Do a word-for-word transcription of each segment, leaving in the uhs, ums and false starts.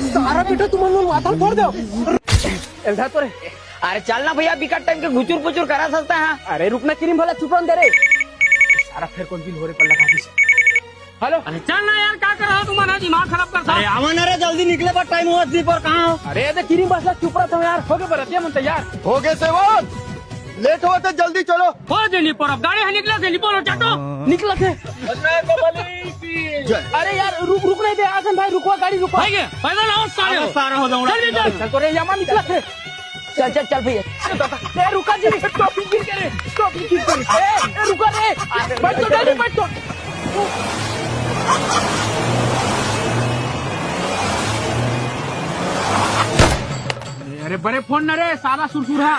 सारा बेटा तुमन मन माथा फोड़ दो। एल्धा तो रे। अरे चल ना भैया, बिकट टाइम के घुचुर पुचुर करा सकता है। अरे रुकना किरिम भला, चुप रहन दे रे। सारा फेर कौन बिल हो रे पर लगा दी। हेलो। अरे चल ना यार, का कर रहा तुम, दिमाग खराब करता। अरे आवा ना रे, जल्दी निकले पर टाइम हुआ दी पर कहाँ हो? अरे ये तो किरिम बस ला, चुप रहता हूँ यार, हो गए बरतिया मन तैयार। हो गए सेवन, लेट होते, जल्दी चलो। हो देनी पर अब गाड़ी है, निकला देनी पर चाटो। निकला थे। अरे यार रुक, रुक नहीं दे आसन भाई, रुकवा गाड़ी, रुकवा। भाई के पैदल आओ सारे हो। सारा हो जाऊंगा। चल चल। चल तो रे यामा निकला थे। चल चल चल भैया। ए रुका जी, टोपी गिर गए रे, टोपी गिर गए रे। ए, ए रुका रे। बैठ तो, डैडी बैठ तो। अरे बड़े फोन न रे, साला सुरसुर हा।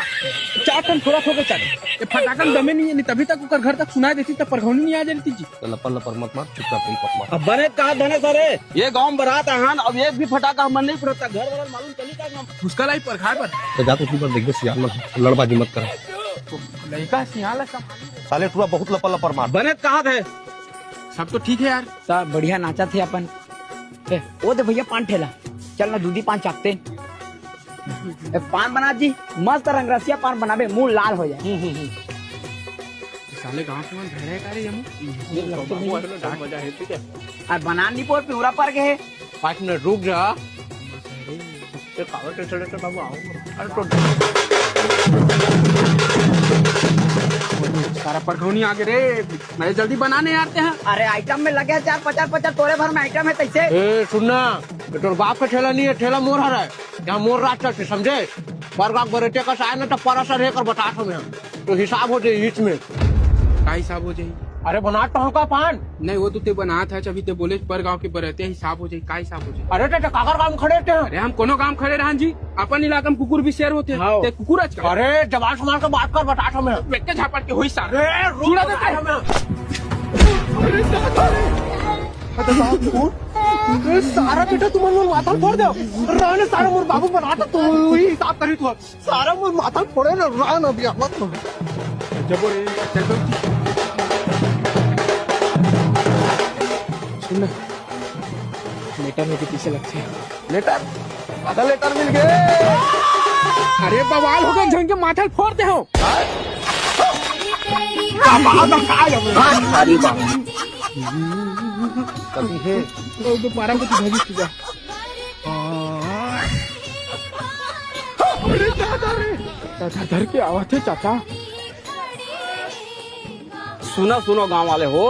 चार टन थोड़ा थोड़ा चार। ये फटाकन दमे नहीं है, नहीं तभी तक ओकर घर तक सुनाई देती तब परघौनी नहीं आ जाती जी। तो लपर लपर मत मार, चुपचाप रही पकमा। अब बने कहा धने सरे। ये गांव में बरात आहन, अब एक भी फटाका हमन नहीं फुटता, घर वाला मालूम चली का नाम। उसका लाई पर खाए पर। तो जा तो उसी पर देख दे, सियान मत, लड़बाजी मत कर। लड़का सियान ला सब। साले टूरा बहुत लपर लपर मार। बने कहा थे। सब तो ठीक है यार। सब बढ़िया नाचा थे अपन। ए, ओ दे भैया पान ठेला, चल ना दूधी पान चापते। ए, पान बना जी, मस्त रंगरसिया पान बनाबे, मुंह लाल हो जाए। साले गांव के मन धरे का रे यमु? ये लगता नहीं। मजा है, ठीक है। अरे बना नहीं पोर पिउरा पर के है। पाँच मिनट रुक जा। ये कागज के चले तो बाबू आओ। अरे तो सारा परघौनी आगे रे। मैं जल्दी बनाने आते हैं। अरे आइटम में लगे चार पचास पचास तोरे भर में आइटम है तैसे। ए सुनना, ये तोर बाप का ठेला नहीं है, ठेला मोर हरा है। यहाँ मोर राज चलते समझे। परगांव बरेटिया का साय ना तो परसर है कर बता हमें। तो हिसाब हो जाए इसमें। का हिसाब हो जाए? अरे बनात तो हमका पान। नहीं, वो तो ते बनात है, अभी ते बोले पर गांव के बरतिया हिसाब हो जाए, का हिसाब हो जाए? अरे ते, ते काकर काम खड़े थे? अरे हम कोनो काम खड़े रहन जी, अपन इलाका में कुकुर भी शेर होते हैं। हाँ। ते कुकुर आज का? अरे जवान समाज का बात कर, बता हमें। बेटे झापड़ के होई सार। अरे रुक, चूड़ा दे बता दे। हमें। अरे दादा रे। अरे बाप रे। अरे सारा बेटा तुमन मन माथा फोड़ दे। राने सारा मोर बाबू बनाता तू ही हिसाब करी तू। सारा मोर माथा फोड़े ना, रहा ना अभी आवत ना। जबो रे, चल तो। सुन ना, लेटर में किसी से लगते हैं। लेटर? आधा लेटर मिल गए। अरे बवाल हो गए, झन के माथा फोड़ दे हो। अरे बाप। कभी है। वो तो पारा को तू भागी सीधा। अरे दादा रे। चाचा धर के आवत है चाचा। सुना सुनो गांव वाले हो,